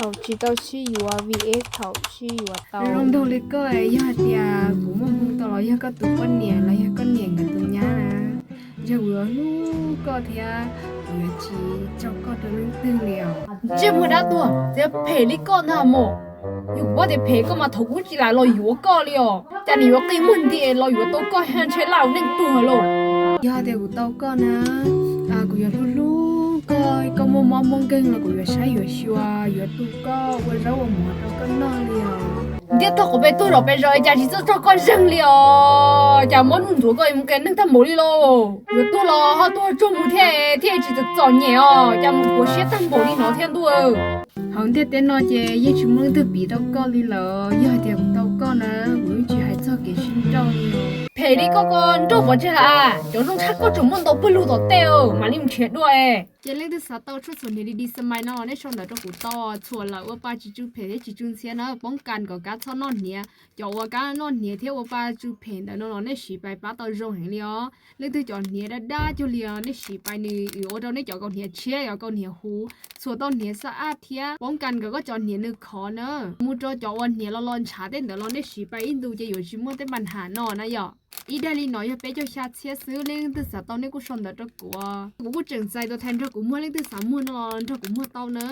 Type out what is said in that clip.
Thaum tsis tau sib yuav vim es thaum sib yuav tau zoo nraug li koj, yog hais tias kuv muaj hmoo tau los yog koj tus poj niam los yog koj niam nkawd tus nyab na, yog kuv yuav hlub koj thiab kuv yuav tsis tso koj rau leej twg li os. Ntsej muag dab tuag, txiv phem li koj ntag mos. Yog kuv paub tias phem koj mas thaum kuv tsis lam los yuav koj li os. Cas nim yuav qi muag nti los yuav tau koj, ntshe laj ua neej tuag lauj. Yog tias kuv tau koj na, kuv yuav hlub hlub koj, koj muaj mob muaj nkeeg los kuv yuav saib yuav xyuas, yuav tu koj ua zaub ua mov rau koj noj li os. Ntiaj tog quav pes tuag zom pes zos cas tsis txawj tso koj zeeg li os. Cas mob nuj ntxuav koj mus qias neeg tag npaum li lauj. Yuav tuag los ho tuag tsuag mus thiab, thiaj tsis txom txom nyem os, cas mus puas siab tag npaum li no thiab ntuj. Hauv ntiaj teb no ces yeej tsis muaj leej twg piv tau koj li lawm. Yog hais tias kuv tau koj na, kuv yeej tsis hais txog kev sib nrauj li. Phem li koj ko nrauj pov tseg lawm, cov zoo tshaj koj tseem muaj ntau pawg lug tom tej, mam li mus nrhiav dua. Ces leej twg xav tau tshuaj txhuam hniav D D Smile no los nej sau ntawv rau kuv tau, txhuam lawm ua pa tsis tsw phem thiab tsis tsw ntxhiab na, poob kas kom kab txhob noj hniav. Cov ua kab noj hniav thiab ua pa tsw phem ntawm no los nej siv pais pab tau zoo heev li os. Leej twg cov hniav dab dab cuag li os, nej siv pais nws yuav ua rau nej cov kaus hniav tshiab, cov kaus hniav huv, txhuam tau hniav xab ab thiab poob kas kom koj cov hniav nws khov na. Mus rau cov uas hniav los los ntshav tej ntawd los nej siv pais ib ntus ces yuav tsis muaj tej npa nham no na yom. Ib daim li no yog peb caug xya txhiab xwb, leej twg xav tau nej kuj sau ntawv rau kuv. Kuv kuj tseem txais tus thais nrog kuv muag, leej twg xav muag no los nrog kuv muag tau na.